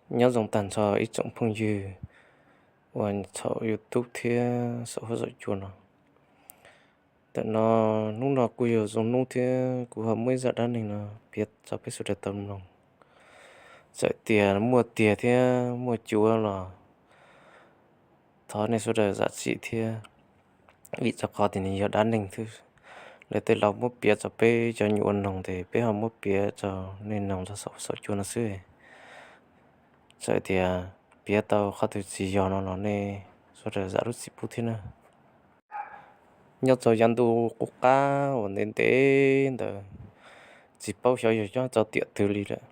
Nyob zoo tag nrho ib tsoom phooj ywg uas thaum YouTube thiab saum huab saum cua no. Ntawm no, hnub no kuj yog zoo hnub thiab kuv ho muaj ib zaj dab neeg no piav rau peb sawv daws tau mloog. Txawm tias muaj tiag thiab muaj cuav los thov nej sawv daws zam txim thiab, vim rau qhov tias nws yog dab neeg xwb. Lawv tej laus muab piav rau peb cov nyuam ua noog ces peb ho muab piav rau nej noog rau saum huab saum cua no xwb. Txawm tias piav tau qhov twg tsis yog no los nej sawv daws zam lub txim pub thiab na. Nyob rau yav ntuj qub qab uas ntev ntev ntawd, tsis paub xyov yog nyob rau tiam twg li lawm,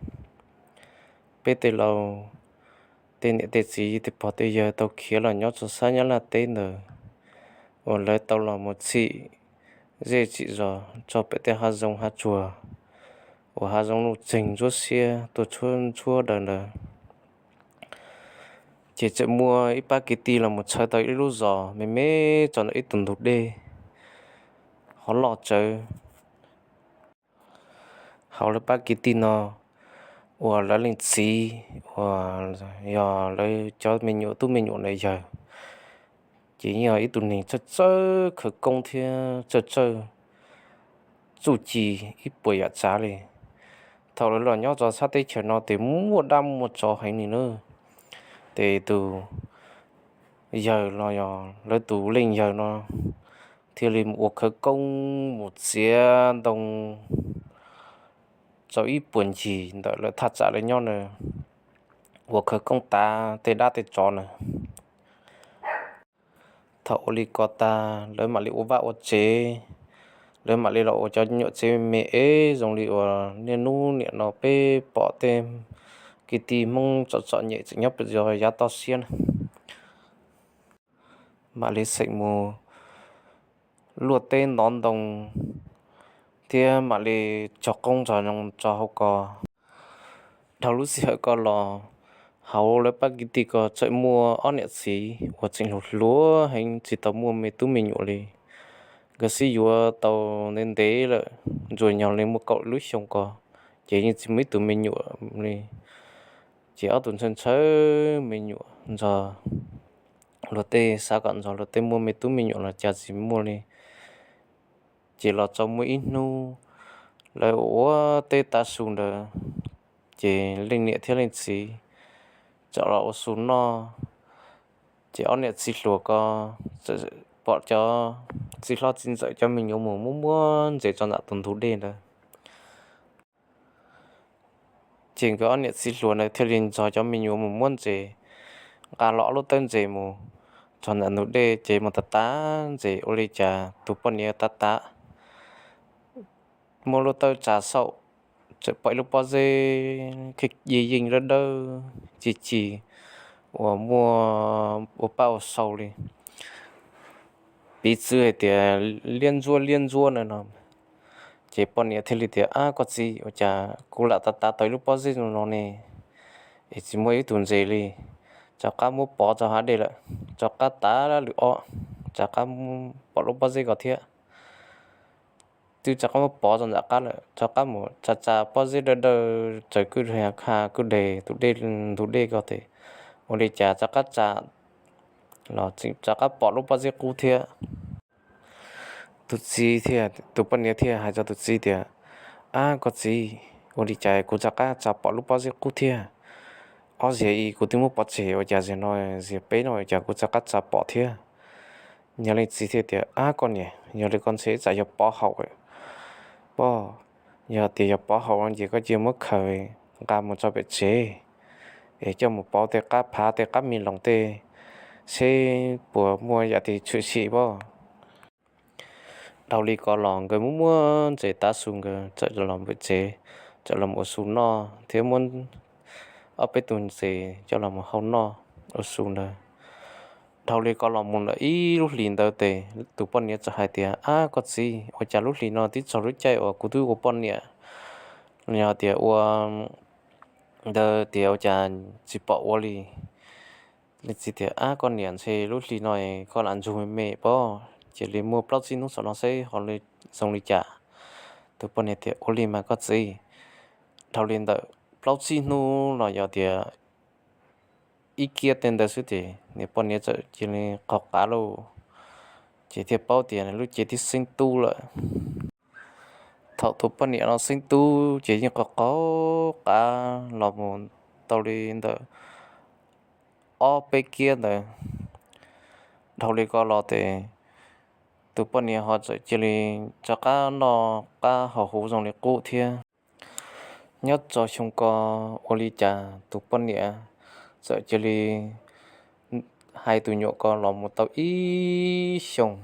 peb tej laus, tej niam tej txiv, tej pog tej yawg tau khiav los nyob rau sab Nyab Laj teb ntawd, uas lawv tau los mus txhim zej txhim zos rau pem tej hav zoov hav tsuag uas hav zoov nuj txeeg ntsuab xiab tuaj tshuab ntsuab daws ntawd. Ces txawm muaj ib pab kwv tij los mus txhawb tau ib lub zos me me tso ntawm ib tug ntug dej hov loj tsawv. Hauv lawv pab kwv tij no uas lawv leej txiv uas yog lawv cov me nyuam tub me nyuam ntawd yawg, ces yeej yog ib tug neeg txawj txawj khawv koob thiab txawj txawj txuj ci ib puas yam tsav li. Thaum lawv los nyob rau sab teb chaws no ces muaj dab muaj tsov heev li na. Ces tus yawg los yog lawv tus leej yawg no thiaj li mus ua khawv koob mus txiav ntoo rau ib puas ncig ntawm lawv thaj tsam lawv nyob na, ua khawv koob tav tej dab tej tsov na. Thaum ua li ko tag lawv mam li ua vaj ua tsev, lawv mam li los ua cov nyuam tsev me me es zoo li uas niaj hnub niam no peb pom tej kwv tij Hmoob txom txom nyem tseem nyob pem zos yav toj siab na. Mam li xeem mus luaj teb ntov ntoo thiab mam li cog qoob nrog zoo tso hauv ko. Dhau lub sij hawm ko los hauv lawv pab kwv tij ko txawm muaj ob niam txiv uas tseem hluas hluas heev tsis tau muaj me tub me nyuam li. Nkawd sib yuav tau ntev ntev lawm, ntsuas nyog li muaj kaum lub xyoo ko, ces yeej tsis muaj ib tug me nyuam li. Ces ob tug ntshaw ntshaw me nyuam nrog luag tej xav kom nrog luag tej muaj me tub me nyuam los cas tsis muaj li. Ces los txog muaj ib hnub lawv ua teb tav su ntawd, ces leej niam thiab leej txiv txawm los ua su noj. Ces ob niam txiv hluas ko txawm pom cov txiv hlob txiv ntxawm cov me nyuam mus muab muab ntses tso ntawm tus ntug dej ntawd. Ces nkawd ob niam txiv hluas ntawd thiaj li nrog cov me nyuam mus muab ntses, nqa los ob lub tawb ntses mus txog ntawm ntug dej ces mus tav tav ntses ua li cas tus poj niam tav tav muab lub tawb tsa saum, txawm pom ib lub pob zeb yeej yeej dawb dawb ci ci uas muaj ua pab ua sau li, piv txwv hais tias liab ntsuab liab ntsuab na no. Ces poj niam thiaj li tias, Ab koj txiv, ua cas kuv lam tav tav tau ib lub pob zeb zoo no ne, es tsis muaj ib tug ntses li. Rov qab muab pov rau hav dej lawm, rov qab tav lwm ob, rov qab pom lub pob zeb ko thiab. Twb rov qab muab pov rau nram qab lawm, rov qab mus tsa tsa pob zeb dawb dawb raws kwj ha kwj deg tus dej, ntug dej ko tes, ua li cas rov qab tsa los tseem rov qab pom lub pob zeb qub thiab. Tus txiv thiaj, tus poj niam thiaj hais rau tus txiv tias, Ab koj txiv, ua li cas kuv rov qab tsa pom lub pob zeb qub thiab? Ob zaug ib kuv twb muab pov tseg, ua cas zaum no zaum peb no ua cas kuv rov qab tsa pom thiab? Nyob leej txiv thiaj tias, Ab koj niam, yog li koj ntshe tsam yog pov haum pob, yog tias yog pov haum no ces koj cia muab khaws nqa mus tso pem tsev, es coj mus pov tej qab phav tej qab me loos tej, seb puas muaj yam twg tshwm sim pob. Dhau li ko los nkawd muab muab ntses tav su nkawd txawm los pem tsev, txawm los ua su noj thiab muab ob peb tug ntses coj los hau noj ua su ntawd. Dhau li ko los mus lawm ib lub hlis ntawd tes tus poj niam txawm hais tias, Ab koj txiv, ua cas lub hlis no twb txog lub caij uas kuv twb ua poj niam, yog tias ua ntawd tias ua cas tsis pom ua li? Leej txiv tias, Ab koj niam, ntshe lub hli no koj lam ntsug me me pob, cia li muaj plaub tsib hnub saum no seb ho zoo li cas. Tus poj niam tias, Ua li mas koj txiv. Dhau li ntawm plaub tsib hnub los yog tias ib kiab tej ntawd xwb ces niam poj niam txawm cia li qhov qav lauj, ces thiaj paub tias nws lub cev twb xeeb tub lawm. Thaum tus poj niam no xeeb tub ces yeej qhov qav los mus tau li ntawm ob peb kiab ntawd. Dhau li ko los ces tus poj niam ho txawm cia li rov qab noj qab haus huv zoo li qub thiab. Nyob txog xyoo ko ua li cas tus poj niam txawm cia li hais tus nyuam ko los mus tau ib xyoos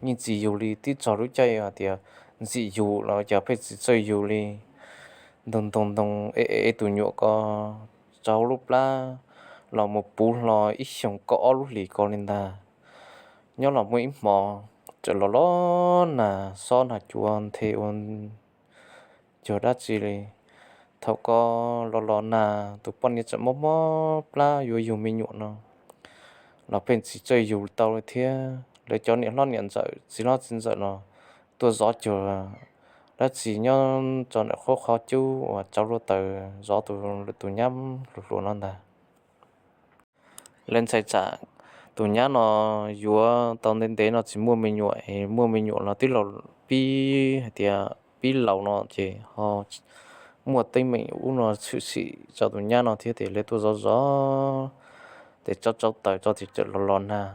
yeej tsis yug li, twb txog lub caij hais tias ntxim yug los cas pheej tsis txawj yug li. Ntoo ntoo ntoo es tus nyuam ko tsaus lub plab los mus puv hlo ib xyoos kaum ob lub hlis ko li ntag. Nyob los muaj ib hmo txawm los los nag xob nag cua nthe ua cuag dab tsi li. Thaum ko los los nag tus poj niam txawm mob mob plab yuav yug me nyuam no los pheej tsis txawj yug tau li thiab. Lawv cov niam hlob niam ntxawm txiv hlob txiv ntxawm no tuaj zov cuag dab tsi nyob tso ntawm qhov qhov cub uas tsaus luaj taws zov tus nyab hluas hluas no ntag. Lawv ntshai tsam tus nyab no yuav tau ntev ntev no tsis muaj me nyuam es muaj me nyuam los twb laus pib hais tias pib laus no ces ho muaj teeb meem ub no tshwm sim rau tus nyab no thiab ces lawv tuaj zov zov ces tsaus tsaus taws tso ces txawm los los nag.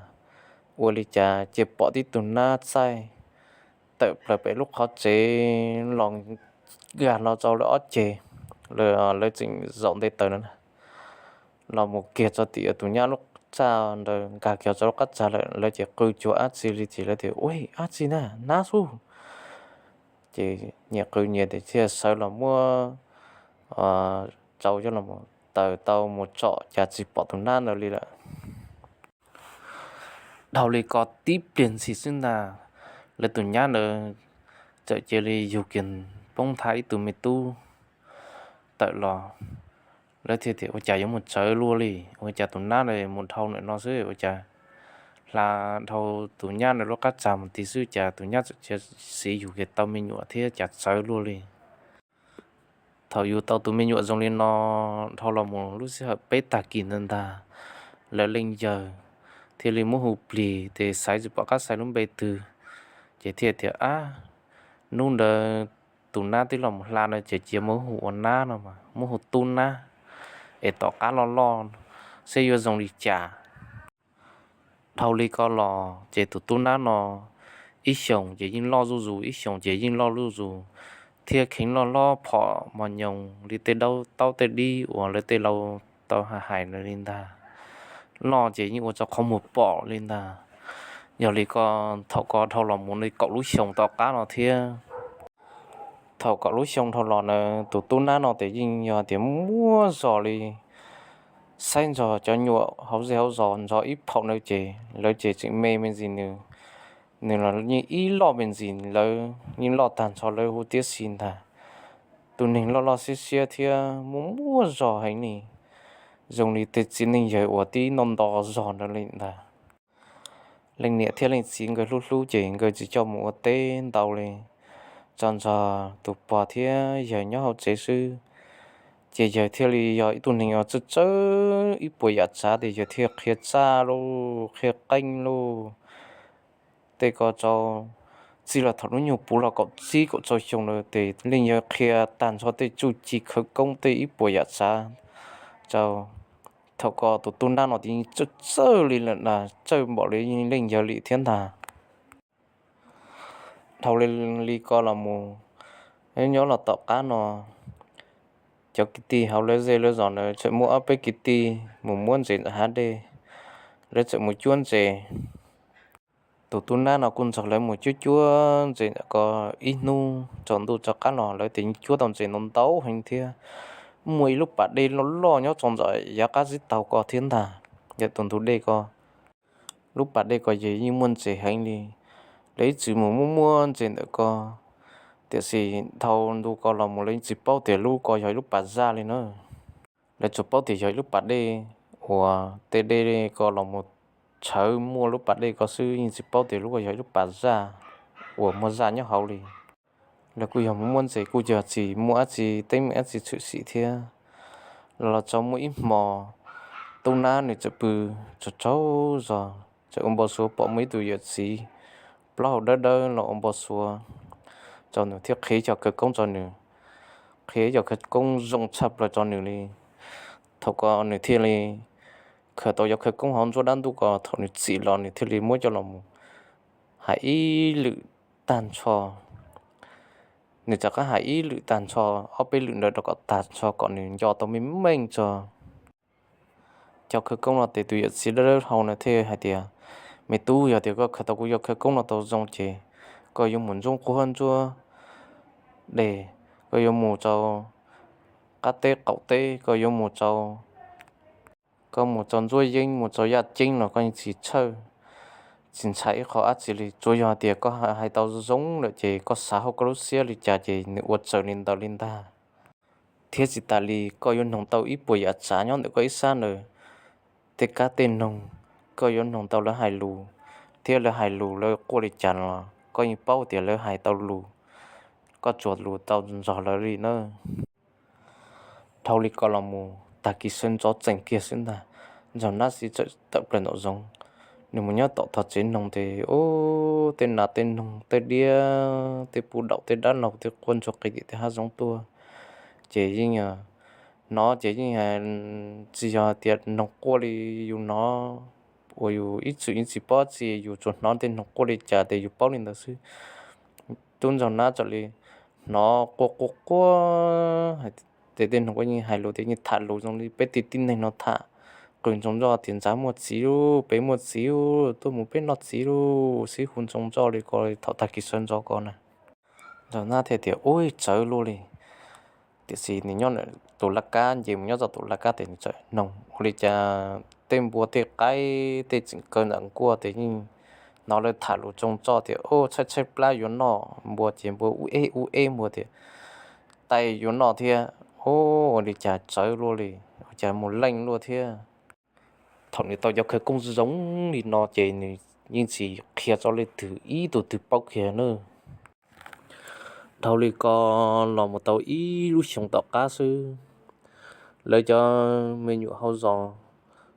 Ua li cas cia pom tib tug nab txaij tawm plaws pem lub qhov tsev los nkag hlo rau lawv ob ceg, lawv tseem zaum nte taws no los mus kiag txog tim tus nyab lub qab tsa ntawd, nkag kiag rau lub qab tsa lawm, lawv ces qw cuag dab tsi li ces lawv tias ua dab tsi na, nab xwb. Ces nyias qw nyias ces thiaj sawv los muab tsau coj los taws tau mus tsom cas tsis pom tus nab ntawd li lawm. Dhau li ko tib pliag ntxhi xwb ntag, lawv tus nyab ntawd txawm cia li yug kiag poob nthav ib tug me tub tawm los. Lawv thiaj tias ua cas yuav mus tsawv luaj li, ua cas tus nab ntawd mus dhau ntawm no xwb ua cas hla dhau tus nyab ntawd lub qab tsa mus tid xwb cas tus nyab txawm cia li yug kiag tau me nyuam thiab cas tsawv luaj li. Thaum yug tau tus me nyuam zoo li no dhau los mus lub sij hawm peb tag kis ntawd ntag, lawv leej yawg thiaj li muab hu plig ces xaiv tsis pom qab xaiv lub npe twg, ces thiaj tias ab, hnub ntawd tus nab twb los mus hla no ces cia muab hu ua nab no, muab hu tub nab es tom qab loj loj seb yuav zoo li cas. Dhau li ko los ces tus tub nab no ib xyoos ces yeej loj zuj zus, ib xyoos ces yeej loj zuj zus, thiab kheev loj hlob phom mos nyoos li tej taub tej dib uas lawv tej laus tau hais li ntag. Loj ces yeej ua rau qhov muag pom li ntag. Yog li ko thaum ko dhau los mus li kaum lub xyoo tom qab no thiab. Thaum kaum lub xyoo dhau los na tus tub nab no ces yeej yog tias muaj zog li, saib ntsoov cov nyuam hauv zej hauv zos ntsoov ib phaum na ces lawv ces tseem me me ntsis nws, nws los yeej ib loj me ntsis lawv, yeej loj tag nrho lawv huv tib si ntag. Tus neeg loj loj siab siab thiab muaj muaj zog heev li, zoo li tej txiv neej yawg uas tib nto nto zog ntawd li ntag. Leej niam thiab leej txiv nkawd hlub hlub ces nkawd tsis coj mus ua teb ntau li, tso ntsoov tus pog thiab yawg nyob hauv tsev xwb. Ces yawg thiaj li yog ib tug neeg uas txawj txawj ib puas yam tsav ces yawg thiaj qhia txaj lauj, qhia qeej lauj, tej ko rau txij los thaum hnub nyoog puv los kaum tsib kaum rau xyoo lawm ces leej yawg qhia tag nrho tej txuj ci khawv koob tej ib puas yam tsav rau. Thaum ko tus tub nab no ces yeej txawj txawj li lawm na, txawj npaum li leej yawg li thiab ntag. Dhau li ko los mus, nyob los tom qab no, cov kwv tij hauv lawv zej lawv zos ntawd txawm muaj ob peb kwv tij mus muab ntses ntawm hav dej, lawv txawm mus cuab ntses. Tus tub nab no kuj nrog lawv mus cuab cuab ntses ntawm ko ib hnub tsaus ntuj rov qab los lawv tias cuab tau ntses ntau ntau heev thiab. Muaj ib lub pas dej loj loj nyob txog ntawm yav qab zib taug ko thiab ntag, yog tus ntug dej ko. Lub pas dej ko yeej muaj ntses heev li. Lawv ib txwm mus muab muab ntses ntawm ko, tiam sis dhau ntu ko los mus lawv yeej tsis paub tias lub ko yog ib lub pas zaj li na. Lawv tsuas paub tias yog ib lub pas dej uas tej dej ko los mus tshawv muaj lub pas dej ko xwb, yeej tsis paub tias lub ko yog ib lub pas zaj uas muaj zaj nyob hauv li. Lawv kuj yog mus muab ntses kuj yog tsis muaj dab tsi teeb meem dab tsi tshwm sim thiab. Los los txog muaj ib hmo, Tub Nab nws txawm pw tsaug tsaug zog, txawm ua npau suav pom muaj ib tug yawm txiv plaub hau dawb dawb los ua npau suav rau nws thiab qhia cov khawv koob rau nws, qhia cov khawv koob zoo tshaj plaws rau nws li. Thaum ko nws thiaj li khaws tau cov khawv koob hauv ntsuab dab ntuj ko, thaum nws txim los nws thiaj li muab coj los mus hais ib lwm tag nrho. Nws rov qab hais ib lwm tag nrho, ob peb lwm ntawd rau kom tag nrho kom nws nco tau meej meej tso. Cov khawv koob no ces tus yawm txiv dawb dawb hau no thiaj hais tias, me tub, yog tias koj khaws tau kuv cov khawv koob no tau zoo ces koj yuav mus ntsuab quab ntsuab deg, koj yuav mus rau qab teb qaum teb, koj yuav mus rau, koj mus rau ntsuab yeeb mus rau yaj ceeb los koj yeej tsis txhawj, tsis ntshai ib qho dab tsi li. Tsuas yog tias koj hais tau zoo lawm ces koj xav hauv koj lub siab li cas ces nws ua raws li ntawd li ntag. Thiab tsis tas li, koj yuav noog tau ib puas yam tsav nyob ntawm koj ib sab ntawd, tej kab tej noog, koj yuav noog tau lawv hais lus, thiab lawv hais lus lawv quaj li cas los koj yeej paub tias lawv hais tau lus, koj tsuas lus tau nrog lawv li na. Dhau li ko los mus tag kis sawv ntxov tsees kiag xwb ntag, Ntsaug Nab txawm tawm plaws nraum zoov, nws mus nyob tom tog tsev noog tes ub, tej nas tej noog, tej diab tej pub daum, tej dab laug tej quaj ntsuag qis tim tej hav zoov tuaj. Ces yeej hnov ces yeej tsis yog tias noog quaj li yus hnov, uas yus ib txwm yeej tsis paub tsi, yus tsuas hnov tej noog quaj li cas ces yus paub li ntawd xwb. Tub Ntsaug Nab txawm li hnov quaj quaj quaj, ces tej noog kuj yeej hais lus tias, yeej tham lus zoo li peb tej tib neeg no tham, qw ntsoov zoj tias, ntxawm muaj txiv lauj, peb muaj txiv lauj, tuaj mus peb noj txiv lauj, sib hu ntsoov zoj li ko thaum tag kis sawv ntxov ko na. Ntsaug Nab thiaj tias, ub, tsawv luaj li. Tiam sis nws nyob ntawm tus laj kab, nce mus nyob tom tus laj kab tes nws txawm noog ua li cas tej npua tej qaib tej tseem kaw ntawm nkuaj tes yeej hnov lawv tham lus ntsoov zoj tias, ub, tshaib tshaib plab yuav noj npua ces npua ub eb ub eb, npua tias, tais yuav noj thiab. Ub, ua li cas tsawv luaj li, ua cas mus leej luaj thiab. Thaum nws tau cov khawv koob zoo li no ces nws yeej tsis qhia tso leej twg ib tug twg paub kiag na. Dhau li ko los mus tau ib lub xyoo tom qab xwb, lawv cov me nyuam hauv zos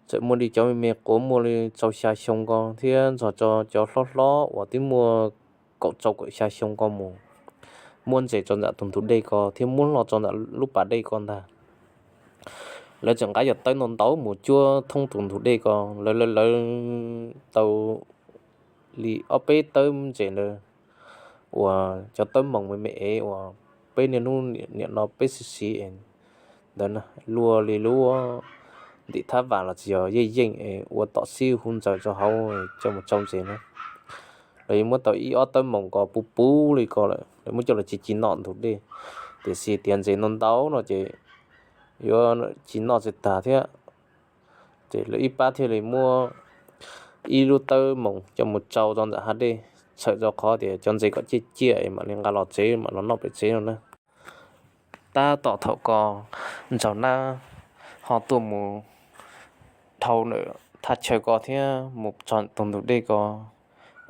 txawm muaj li cov me me quav muaj li rau xya xyoo ko thiab ntxog rau cov hlob hlob uas twb muaj kaum rau kaum xya xyoo ko mus, muab ntses rau ntawm tus ntug dej ko thiab muab hlo rau ntawm lub pas dej ko ntag. Lawv tseem nqa yog tawb ntau ntau mus cuab thoob tus ntug dej ko, lawv lawv lawv tau li ob peb tawb ntses ntawd, uas cov tawb moos me me es uas peb niaj hnub niam no peb siv siv ntawd, luaj li lub ntim thab vam los tsis yog yeej yeej es ua tom xib hu ntsaws rau hauv coj mus tsau ntses na. Lawv yeej muab tau ib ob tawb moos ko puv puv li ko lawm, lawv muab coj los ci ci noj ntug dej. Tiam sis tias ntses ntau ntau no ces yuav ci noj tsis tag thiab. Ces lawv ib pab thiaj li muab ib lub tawb moos coj mus tsau rau ntawm hav dej, txhawm rau qhov tias cov ntses kom ciaj ciaj es mam li nqa los tsev mam los noj pem tsev no na. Tab tom thaum ko Ntsaug Nab ho tuaj mus dhau ntawm thaj chaw ko thiab mus txog tus ntug dej ko.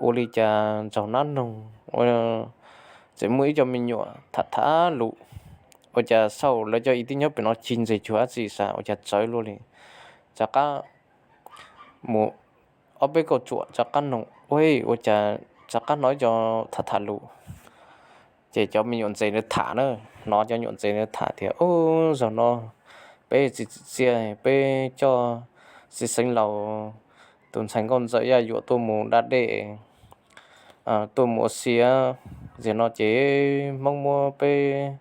Ua li cas Ntsaug Nab noog ua tseem muaj ib co me nyuam tham tham lus, ua cas xauj lawv cov ib tib nyob pem no ci ntses cuag dab tsi sav, ua cas tsawv luaj li. Rov qab mus ob peb kauj ruam rov qab noog, ua, ua cas rov qab hnov ib co tham tham lus. Ces cov me nyuam ntses ntawd tham na, hnov cov nyuam ntses ntawd tham tias, ub, zaum no peb txiav txim siab, peb coj txiv xeev laus tus ntxhais nkauj ntxawm Yaj Yuam tuaj mus da dej, tuaj mus ua si. Zaum no ces Hmoob muab peb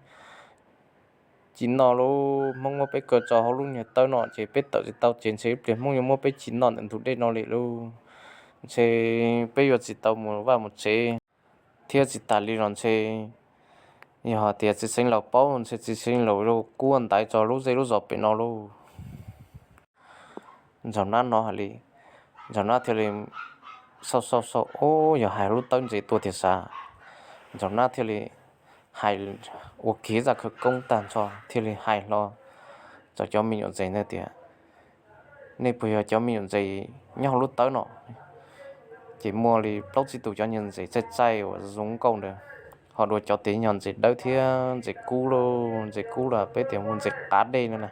ci noj lauj, Hmoob muab peb kaw tso hauv lub niag tawb no ces peb tawm tsis tau ces ntshe ib pliag Hmoob yuav muab peb ci noj ntawm ntug dej no li lauj. Ntshe peb yuav tsis tau mus vaj mus tsev, thiab tsis tas li los ntshe yog hais tias txiv xeev laus paub ntshe txiv xeev laus yuav kub ntaiv tso lub zej lub zos pem no lauj. Ntsaug Nab hnov hais li, Ntsaug Nab thiaj li xauj xauj xauj, ub, yog hais lub tawb ntses tuaj tiag sav. Ntsaug Nab thiaj li hais ua kiag zaj khawv koob tag nrho thiaj li hais hlo rau cov me nyuam ntses ntawd tias, nej puas yog cov me nyuam ntses nyob hauv lub tawb no? Ces muaj li plaub tsib tus cov me nyuam ntses txaij txaij uas zoo nkauj ntawd, ho dua cov tes nyuag ntses dawb thiab ntses kub lauj, ntses kub los peb tias mus ntses qav dej no na,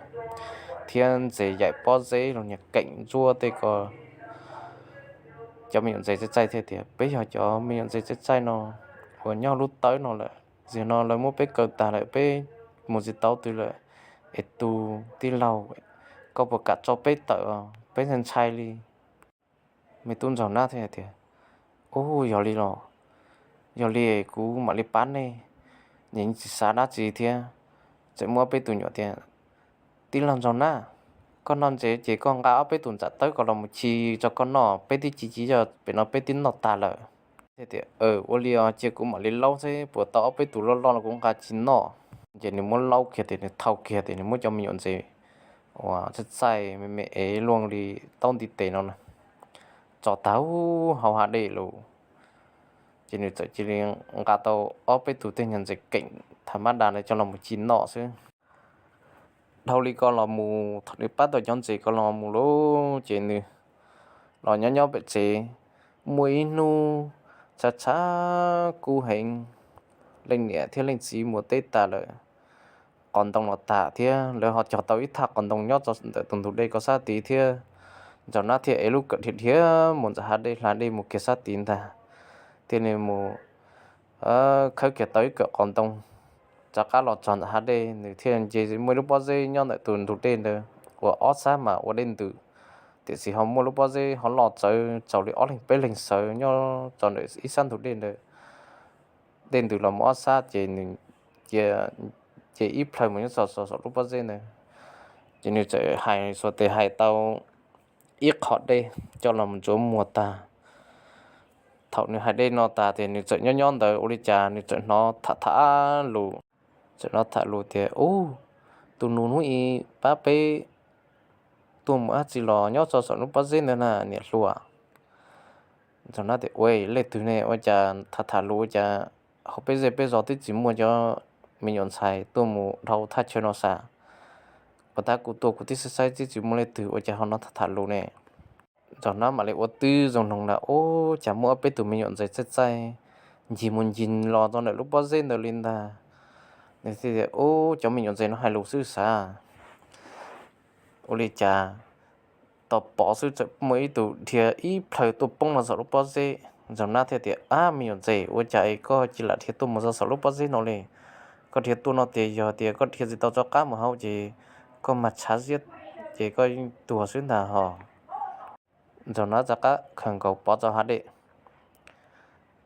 thiab ntses yaim pob zeb los niag keem ntsuab tej ko. Cov me nyuam ntses txaij txaij thiaj tias, peb yog cov me nyuam ntses txaij txaij no uas nyob lub tawb no lawm, txij no lawv muab peb kaw tag lawm, peb mus tsis tau twg lawm. Es tus tij laug, koj puas kam tso peb tawm? Peb ntshai ntshai li. Me tub ntsaug nab thiaj tias, ub, yog li los, yog li kuv mam li pab nej. Nws tsis xav dab tsi thiab, txawm muab peb tus nyuam tias, tij laug ntsaug nab, koj noj ntses ces koj nqa ob peb tus ntxav tawb ko los mus khi rau koj noj, peb twb ci ci yog pem no peb twb noj tag lawm. Thiaj tias, ua li os, cia kuv mam li laub seb puas tau ob peb tus loj loj no kuv nqa ci noj. Ces nws muab laub kiag tias nws thau kiag tias nws muab cov me nyuam ntses uas txaij txaij me me ev luaj li taub ntiv tes no na, tso tag hauv hav dej lawm. Ces nws txawm cia li nqa tau ob peb tus tej nyuag ntses keem tham mab da ntawd coj los mus ci noj xwb. Dhau li ko los mus, thaum nws pab tau cov ntses ko los mus lawm ces nws los nyob nyob pem tsev. Muaj ib hnub tshav tshav kub heev, leej niam thiab leej txiv mus teb tas lawm, qos ntoo los tag thiab lawv ho cog tau ib thaj qos ntoo nyob ntawm tus ntug dej ko sab tid thiab. Ntsaug nab thiaj ev lub kawm dhia dhia mus ntawm hav dej hla dej mus kiag sab tid ntag, thiaj li mus khawb kiag tau ib kawm qos ntoo, rov qab los txog ntawm hav dej. Nws thiaj nce muaj ib lub pob zeb nyob ntawm tus ntug dej ntawd uas ob sab mas ua dej ntws, tiam sis ho muaj lub pob zeb ho loj txawv txaus li ob leeg peb leeg sawv nyob tso ntawm ib sab ntug dej ntawd. Dej ntws los mus ob sab ces nws cia, ces ib plhaw mus nyob txog saum lub pob zeb ntawd. Ces nws txawm hais xuas tes hais tau ib qho dej coj los mus ntxuav muag tag. Thaum nws hais dej no tas ces nws txawm nyob nyob ntawd ua li cas nws txawm hnov tham tham lus, txawm hnov tham lus tias, ub, tus nus hnub i pab peb tuaj mus dab tsi los nyob txog saum lub pob zeb ntawd na niam hluas? Ntsaug nab tias, ua, leej twg ne? Ua cas tham tham lus ua cas hauv peb zej peb zos twb tsis muaj cov me nyuam ntxhais tuaj mus dhau thaj chaw no xav? Ua tab kuv tuaj kuv twb saib saib twb tsis muaj leej twg, ua cas ho hnov tham tham lus ne? Ntsaug nab mam li ua tib zoo noog ntag, ub, cas muaj ob peb tus me nyuam ntses txaij txaij ncig mus ncig los rau ntawm lub pob zeb ntawd li ntag. Nws thiaj tias, ub, cov me nyuam ntses no hais lus xwb xav. Ua li cas tos pom xwb txawm muaj ib tug dhia ib plhaw tuaj poob los saum lub pob zeb. Ntsaug nab thiaj tias, ab, me nyuam ntses, ua cas es koj cia li dhia tuaj mus txog saum lub pob zeb no li? Koj dhia tuaj no tias yog tias koj dhia tsis tau rov qab mus hauv ces koj mas tshav ziab ces koj tuag xwb ntag hos. Ntsaug nab rov qab khaws nkaus pov rau hav dej.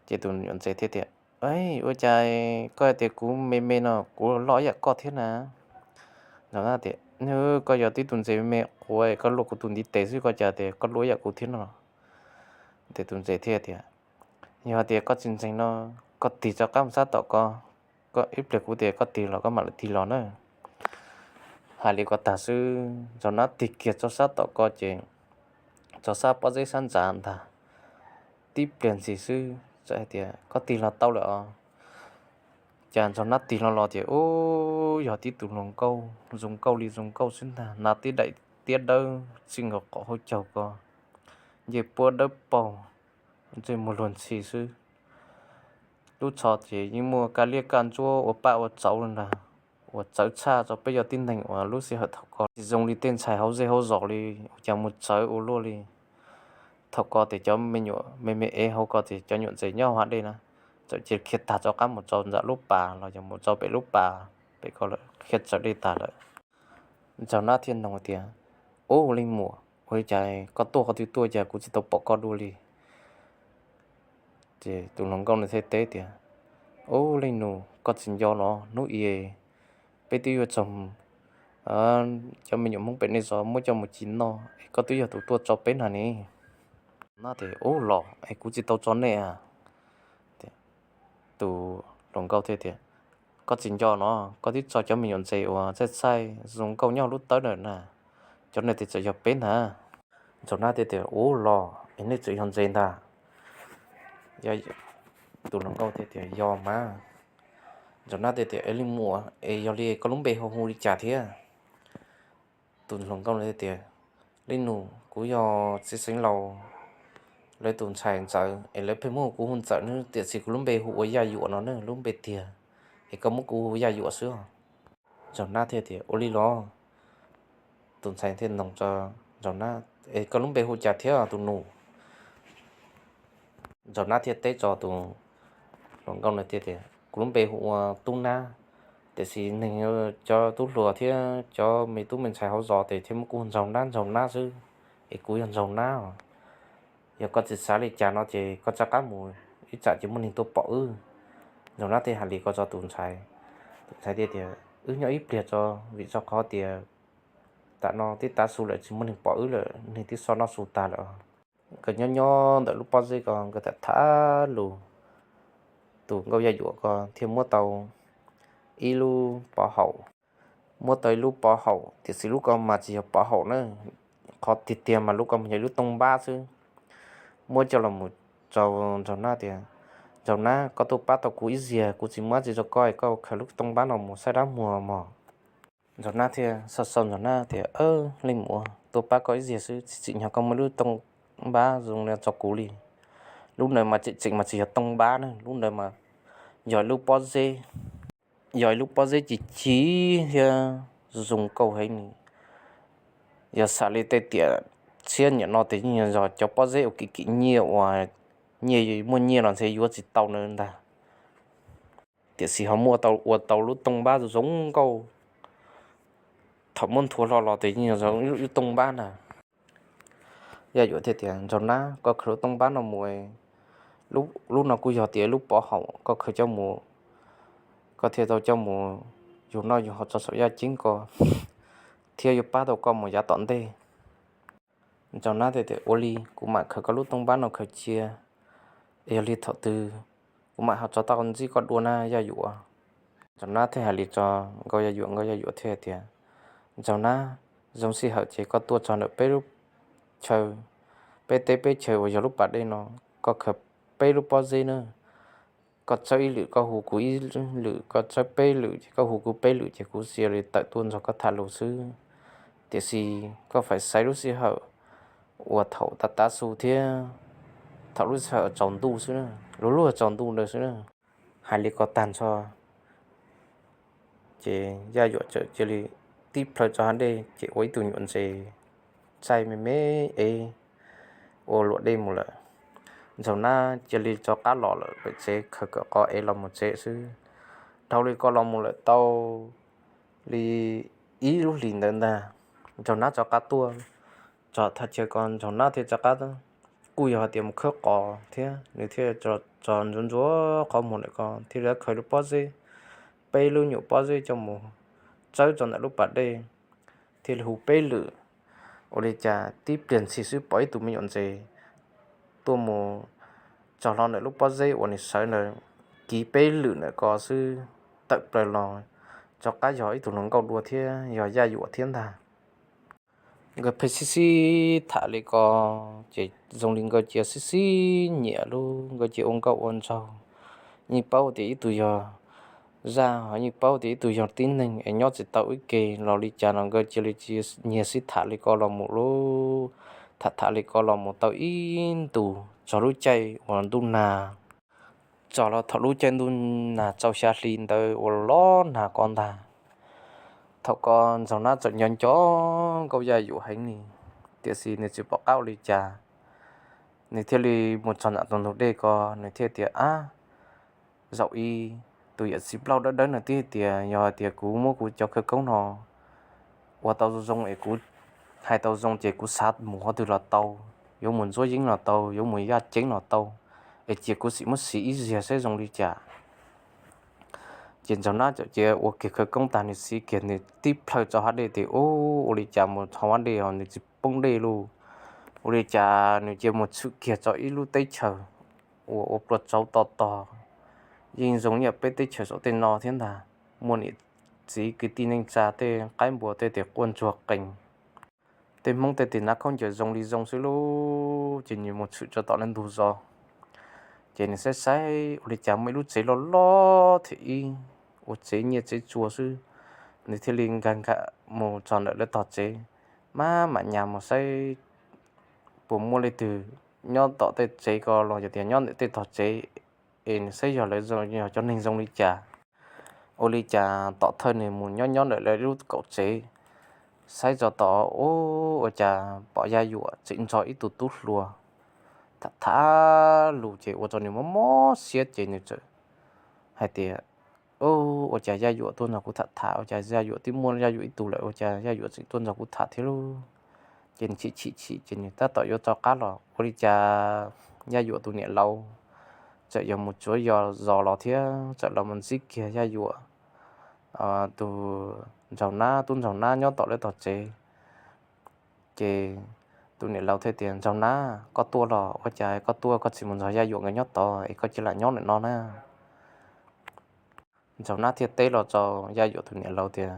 Ces tus me nyuam ntses thiaj tias, ua cas koj tias kuv me me no kuv loj ib yam koj thiab na? Ntsaug nab tias, koj yog tib tug ntses me me quav, koj luaj kuv tus ntiv tes xwb koj cas tias koj luaj ib yam kuv thiab no? Ces tus ntses thiaj tias, yog tias koj tsis ntseeg no, koj tig rov qab mus sab tom ko, koj ib pliag kuv tias koj tig los koj mam li tig los na. Hais li ko tag xwb ntsaug nab tig kiag rau sab tom ko ces rau sab pob zeb sab ntxav ntag. Tib pliag ntxhi xwb txawm hais tias, koj tig los tau lawm os. Cas ntsaug nab tig los los tias, ub, yog tib tug hluas nkauj zoo nkauj li zoo nkauj xwb ntag, hnav tib daim tiab dawb txij nkaus qhov hauv caug ko, ncej puab dawb paug, ntsej muag luag ntxhi xwb. Lub tsho ces yeej muaj kaj liab kaj ntsuab ua paj ua tsauv ntag, uas txawv tshaj rau peb cov tib neeg uas lub sij hawm thaum ko tsis zoo li tej ntxhais hauv zej hauv zos li, ua cas mus txawv ua luaj li. Thaum ko ces cov me nyuam me me ev hauv ko ces cov nyuam ntses nyob hauv hav dej na, txawm cia li khiav tag rov qab mus rau ntawm lub pas los yog mus rau pem lub pas pem ko lawm, khiav txawv dej tag lawm. Ntsaug nab thiaj nug tias, ub, leej muam, ua li cas koj tuaj qhov twg tuaj cas kuv tsis tau pom koj dua li? Ces tus hluas nkauj nws thiaj teb tias, ub, leej nus, koj tsis nco los hnub i peb twb yuav txog cov me nyuam Hmoob pem nej zos muab coj mus ci noj es koj twb yog tus tuaj tso peb na ne. Nab tias, ub los es kuv tsis tau tso nej a. Tus hluas nkauj thiaj tias, koj tsis nco no, koj twb tso cov me nyuam ntses uas txaij txaij zoo nkauj nyob lub tawb ntawm na, cov nej tias txawm yog peb ntag. Ntsaug nab thiaj tias, ub los es nej txawm yog ntses ntag? Tus hluas nkauj thiaj tias, yog mas. Ntsaug nab thiaj tias, es leej muam, es yog li koj lub npe ho hu li cas thiab? Tus hluas nkauj thiaj tias, leej nus, kuv yog txiv xeev laus lawv tus ntxhais ntxawm es lawv pheej muab kuv hu ntxawm nawb, tiam sis kuv lub npe hu ua Yaj Yuam no nawb, lub npe tiag, es koj muab kuv hu Yaj Yuam xwb os. Ntsaug nab thiaj tias, ua li los? Tus ntxhais thiaj nug rau Ntsaum Nab, Es koj lub npe hu cas thiab tus nus? Ntsaum Nab thiaj teb rau tus hluas nkauj no tias, Kuv lub npe hu ua Tub Nab, tiam sis neeg cov tub hluas thiab cov me tub me ntxhais hauv zos ces thiaj muab kuv hu Ntsaum Nab Ntsaum Nab xwb, es kuv yog Ntsaum Nab os. Yog koj tsis xav li cas no ces koj rov qab mus, ib tsam ces muaj neeg tuaj pom wb. Ntsaum Nab thiaj hais li ko rau tus ntxhais. Tus ntxhais thiaj tias, Wb nyob ib pliag tso, vim rau qhov tias tam no twb tav su lawm tsis muaj neeg pom wb lawm, neeg twb so noj su tag lawm. Nkawd nyob nyob ntawm lub pob zeb ko nkawd tham tham lus, tus nkauj Yaj Yuam ko thiaj muab tau ib lub pov haum. Muab tau ib lub pov haum, tiam sis lub ko mas tsis yog pov haum na, qhov tiag tiag mas lub ko mas yog ib lub tooj npab xwb. Muab coj los mus rau Ntsaum Nab tias, Ntsaum Nab, koj tuaj pab tau kuv ib zaug, kuv tsis muab tsis rau koj, koj khaws lub tooj npab no mus saib dab muag mog. Ntsaum Nab thiaj xav xav, Ntsaum Nab tias, Leej muam, tuaj pab koj ib zaug xwb, tsis tsim nyog koj muab lub tooj npab zoo li rau kuv li. Lub ntawd mas tseem tseem mas tsis yog tooj npab na, lub ntawd mas yog ib lub pob zeb, yog ib lub pob zeb ci ci thiab zoo nkauj heev li. Yog xav li tej tiam tshiab niam no ces yeej yog cov pob zeb uas kim kim nyiaj uas nyiaj muaj nyiaj los ntshe yuav tsis tau na ntag. Tiam sis ho muaj tau ua tau lub tooj npab zoo nkauj, thaum muab nthuav hlo los ces yeej yog lub tooj npab ntag. Yaj Yuam thiaj tias, Ntsaum Nab, koj khaws lub tooj npab no mus, lub no kuj yog tias lub pov haum, koj khaws coj mus, koj thiaj tau coj mus yug noj yug haus tso saum yaj ceeb ko, thiab yuav pab tau koj mus yav tom ntej. Ntsaum Nab thiaj tias, Ua li, kuv mam khaws koj lub tooj npab no khaws cia, es yog li thaum twg kuv mam ho tso tau ntsib koj dua na Yaj Yuam. Ntsaum Nab thiaj hais li rau nkauj Yaj Yuam, nkauj Yaj Yuam thiaj tias, Ntsaum Nab, zoo sij hawm ces koj tuaj txog ntawm peb lub chaw, peb teb peb chaw uas yog lub pas dej no, koj khaws peb lub pob zeb na, koj txawb ib lwm koj hu kuv ib lwm, koj txawb peb lwm ces koj hu kuv peb lwm ces kuv cia li tawm tuaj nrog koj tham lus xwb. Tiam sis koj faim xaiv lub sij hawm uas thaum tav tav su thiab thaum lub sij hawm tsaus ntuj xwb, lub lub tsaus ntuj ntawd xwb na. Hais li ko tag nrho ces Yaj Yuam txawm cia li tib plhaw rau hav dej ces ua ib tug nyuam ntses txaij me me es ua luam dej mus lawm. Ntsaum Nab cia li rov qab los lawm pem tsev, khaws kawm qos es los mus tsev xwb. Dhau li ko los mus lawm tau li ib lub hlis ntawd ntag, Ntsaum Nab rov qab tuaj txog thaj chaw ko, Ntsaum Nab thiaj rov qab, kuj yog hais tias mus khawb qos thiab, nws thiaj txog ntxuav ntxuav qhov muag ntawm ko thiaj li khaws lub pob zeb, peb lub nyuam pob zeb coj mus txawb rau ntawm lub pas dej, thiaj li hu peb lwm. Ua li cas tib pliag ntxhi xwb pom ib tug me nyuam ntses tuaj mus txog hlo ntawm lub pob zeb uas nws sawv ntawd, kiv peb lwm ntawm ko xwb tawm plaws los, rov qab yog ib tug hluas nkauj dua thiab yog Yaj Yuam thiab ntag. Nkawd pheej sib sib tham li ko ces zoo li nkawd cia sib sib nyiam lub, nkawd cia ua nkauj ua nraug, yeej paub tias ib tug yog zaj, ho yeej paub tias ib tug yog tib neeg es nyob tsis tau ib ke los li cas no nkawd cia li cia nyiag sib tham li ko los mus lub, tham tham li ko los mus tau ib ntus txog lub caij uas ntuj nag, txog los thaum lub caij ntuj nag txaus xya hli ntawd uas los nag ko ntag. Thaum ko Ntsaum Nab txawm nco nco nkauj Yaj Yuam heev li, tiam sis nws tsis pom qab ua li cas, nws thiaj li mus txog nram tus ntug dej ko, nws thiaj tias, Ab, zaum ib, tus yawm txiv plaub dawb dawb no tib tias yog hais tias kuv muab kuv cov khawv koob no ua tau zoo zoo es kuv hais tau zoo ces kuv xav mus qhov twg los tau, yuav mus Ntsuab Yeeb los tau, yuav mus Yaj Ceeb los tau, es cia kuv sim muab siv ib zaug saib zoo li cas. Ces Ntsaum Nab txawm cia ua kiag khawv koob tag nws siv kiag nws tib plhaw rau hav dej tias, Ub, ua li cas mus txog hav dej os nws tsis poob dej lauj. Ua li cas nws cia mus tshwm kiag rau ib lub teb chaws uas ua pluas tsauv to tog, yeej zoo ib yam peb teb chaws saum tej no thiab ntag. Muaj niam txiv kwv tij neej tsa tej qaib npua tej tes quaj ntsuag qees, tej Hmoob tej tes hnav khaub ncaws zoo li zoo xwb lauj. Ces nws mus tshwm rau tom lawv ntug zos, ces nws saib saib ua li cas muaj ib lub tsev loj loj thiab ib ua tsev nyiaj tsev tsua xwb. Nws thiaj li nkag nkag mus txog ntawm lawv tog tsev, maj mam nyas mus saib puas muaj leej twg nyob tom tej tsev ko los yog tias nyob ntawm tej tog tsev, es nws saib yog lawv yog cov neeg zoo li cas. Ua li cas tom thawj nws mus nyob nyob ntawm lawv lub kaum tsev, Saib tso tod ua cas pom Yaj Yuam tseem nrog ib tug tub hluas tham tham lus ces ua rau nws mob mob siab ces nws txawm hais tias, Ua cas Yaj Yuam tuaj nrog kuv tham tham, ua cas Yaj Yuam twb muaj Yaj Yuam ib tug lawm, ua cas Yaj Yuam tseem tuaj nrog kuv tham thiab lauj? Ces nws chim chim chim ces nws tab tom yuav rov qab los, ua li cas Yaj Yuam tus niam laus txawm yuav mus tsuav yos zos los thiab txawm los mus ntsib kiag Yaj Yuam tus nraug nab, tub nraug nab nyob tom lawv tog tsev. Ces tus niam laus thiaj tias, Nraug nab, koj tuaj los ua cas koj tuaj koj tsis mus nrog Yaj Yuam nkawd nyob tod es koj cia li nyob ntawm no na? Nraug nab thiaj teb los rau Yaj Yuam tus niam laus tias,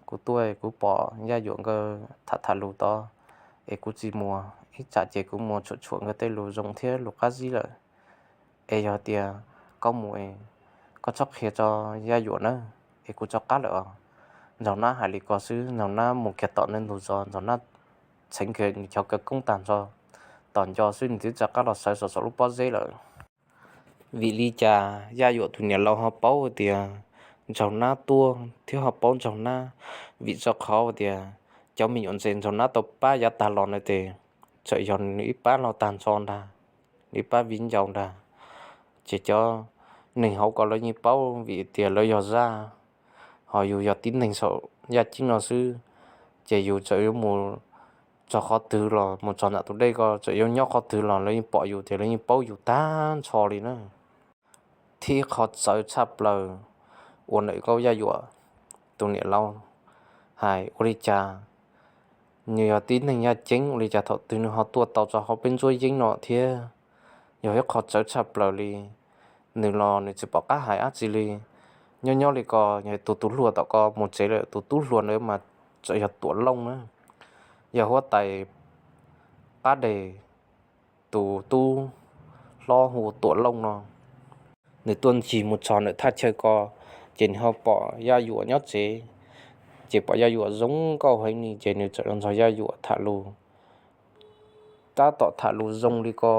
Kuv tuaj kuv pom Yaj Yuam nkawd tham tham lus tod es kuv tsis mus, ib tsam ces kuv mus tshuam tshuam nkawd tej lus zoo thiab lus qab zib lawm. Es yog tias koj mus, koj txhob qhia rau Yaj Yuam nawb, es kuv rov qab lawm os. Nraug nab hais li ko xwb, nraug nab mus kiag tom ntug zos, nraug nab txheev kiag nws cov khawv koob tag nrho, tos nco xwb nws twb rov qab los sawv saum lub pob zeb lawm. Vim li cas Yaj Yuam tus niam laus ho paub tias nraug nab tuaj thiab ho paub nraug nab? Vim rau qhov tias cov me nyuam ntses nraug nab tau pab yav tag los na ces txawm yog nws ib pab los tag nrho ntag, nws ib pab viv ncaus ntag. Ces cov neeg hauv ko lawv yeej paub vim tias lawv yog zaj, ho yus yog tib neeg saum yaj ceeb no xwb, ces yus txawm yuav mus txog qhov twg los mus txog nram tus dej ko txawm yuav nyob qhov twg los lawv yeej pom yus tias lawv yeej paub yus tag nrho li na. Thiab qhov txawv tshaj plaws uas ntawm Nkauj Yaj Yuam tus niam laus hais, ua li cas nws yog tib neeg yaj ceeb ua li cas thaum twg nws ho tuaj tau rau hauv peb ntsuab yeeb no thiab? Yog ib qho txawv tshaj plaws li. Nws los nws tsis pom qab hais dab tsi li. Nyob nyob li ko, yog tus tub hluas tom ko mus tsev lawm, tus tub hluas ntawd mas txawm yog Tuam Looj na, yog huab tais qab deg, tus tub hlob hu Tuam Looj no. Nws tuaj ncig mus txog ntawm thaj chaw ko, ces nws ho pom Yaj Yuam nyob tsev, ces pom Yaj Yuam zoo nkauj heev li ces nws txawm los nrog Yaj Yuam tham lus. Tab tom tham lus zoo li ko,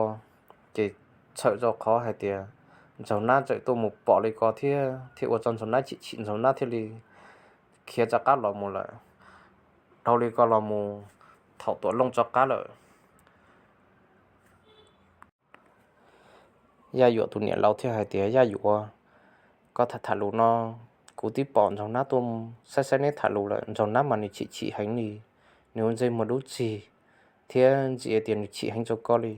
ces txhawm rau qhov hais tias nraug nab txawm tuaj mus pom li ko thiab, thiaj ua rau nraug nab chim chim, nraug nab thiaj li khiav rov qab los mus lawm. Dhau li ko los mus, thaum Tuam Looj rov qab lawm, Yaj Yuam tus niam laus thiaj hais tias, Yaj Yuam, koj tham tham lus no, kuv twb pom nraug nab tuaj saib saib neb tham lus lawm, nraug nab mas nws chim chim heev li, nws ua ntsej muag dub txig thiab ntxim tias nws chim heev rau koj li,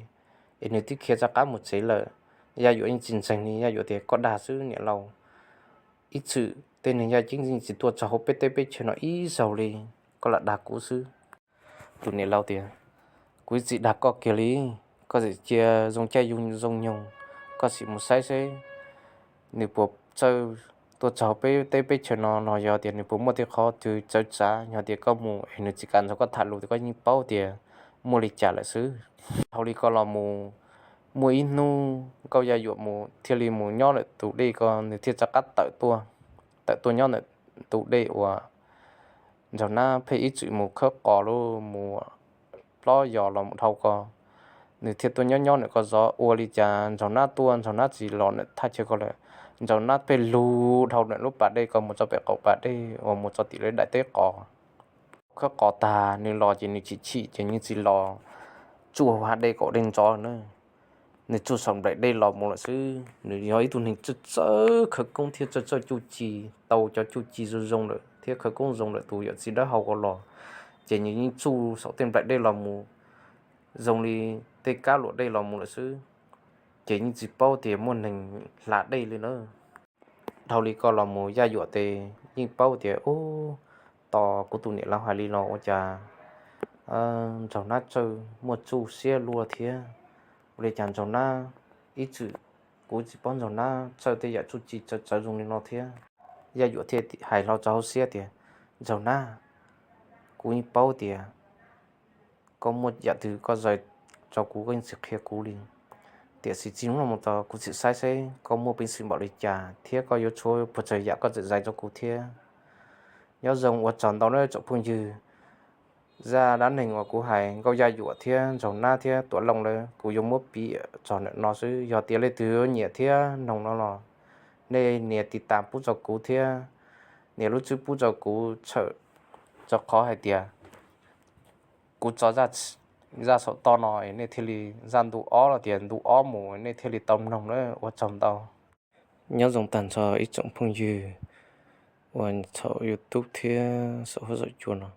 es nws twb khiav rov qab mus tsev lawm. Yaj Yuam yeej tsis ntseeg li, Yaj Yuam tias, Koj dag xwb niam laus, ib txwm tej neeg yaj ceeb yeej tsis tuaj txog hauv peb teb peb chaw no ib zaug li, koj lam dag kuv xwb. Tus niam laus tias, Kuv ib txwm dag koj kiag li, koj txawm cia zoo caij zoo nyoog, koj sim mus saib seb nws puas txawj tuaj txog peb teb peb chaw no los yog tias nws puas muaj tej qhov twg txawv txav, yog tias koj mus es nws tsis kam nrog koj tham lus tias koj yeej paub tias muaj li cas lawm xwb. Dhau li ko los mus, muaj ib hnub Nkauj Yaj Yuam mus thiaj li mus nyob ntawm tus dej ko, nws thiaj rov qab tawm tuaj, tawm tuaj nyob ntawm tus dej uas nraug nab pheej ib txwm mus khawb qos los mus plob yos los mus dhau ko. Nws thiaj tuaj nyob nyob ntawm ko zov, ua li cas nraug nab tuaj nraug nab tsis los ntawm thaj chaw ko lawm. Nraug nab pheej lug dhau ntawm lub pas dej ko mus rau pem qaum pas dej uas mus rau tim lawv daim teb qos. Khawb qos tag nws los ces nws chim chim ces nws tsis los tsuj hav dej kaum dej nrov na, nws tsuj saum nplaim dej los mus lawm xwb. Nws yog ib tug neeg txawj txawj khawv koob thiab txawj txawj cuj ci, tau cov cuj ci zoo zoo lawm thiab khawv koob zoo lawm, tus yawm txiv dawb hau ko los, ces nws yeej tsuj saum tej nplaim dej los mus zoo li tej kab luam dej los mus lawm xwb. Ces yeej tsis paub tias muaj neeg hla dej li na. Dhau li ko los mus Yaj Yuam tes yeej paub tias, Ub, tos kuv tus niam laus hais li los ua cas nraug nab txawj muaj txuj siab luaj thiab. Ua li cas nraug nab ib txwm, kuv tsis paub nraug nab txawj tej yam txuj ci txawv txawv zoo li no thiab. Yaj Yuam thiaj hais hlo rau hauv siab tias, Nraug nab, kuv yeej paub tias koj muaj yam twg koj zais rau kuv koj yeej tsis qhia kuv li. Tiam sis txij hnub no mus tod kuv tseem saib seb koj muaj peev xwm npaum li cas thiab koj yuav tshuav puas tsawg yam koj tseem zais rau kuv thiab. Nyob zoo, ua tsaug ntau nawb tsoom phooj ywg. Zaj dab neeg uas kuv hais Nkauj Yaj Yuam thiab Nraug Nab thiab Tuam Looj lawv kuv yuav muab piav txog ntawm no xwb. Yog tias leej twg nyiam thiab noog no los nej nias tiv tas pub rau kuv thiab nias lub tswb pub rau kuv txhawm rau qhov hais tias kuv tso zaj saum toj no es nej thiaj li, zaj ntu ob los tias ntu ob mus nej thiaj li tau mloog na. Ua tsaug ntau. Nyob zoo tag nrho ib tsoom phooj ywg uas thaum YouTube thiab saum huab saum cua no.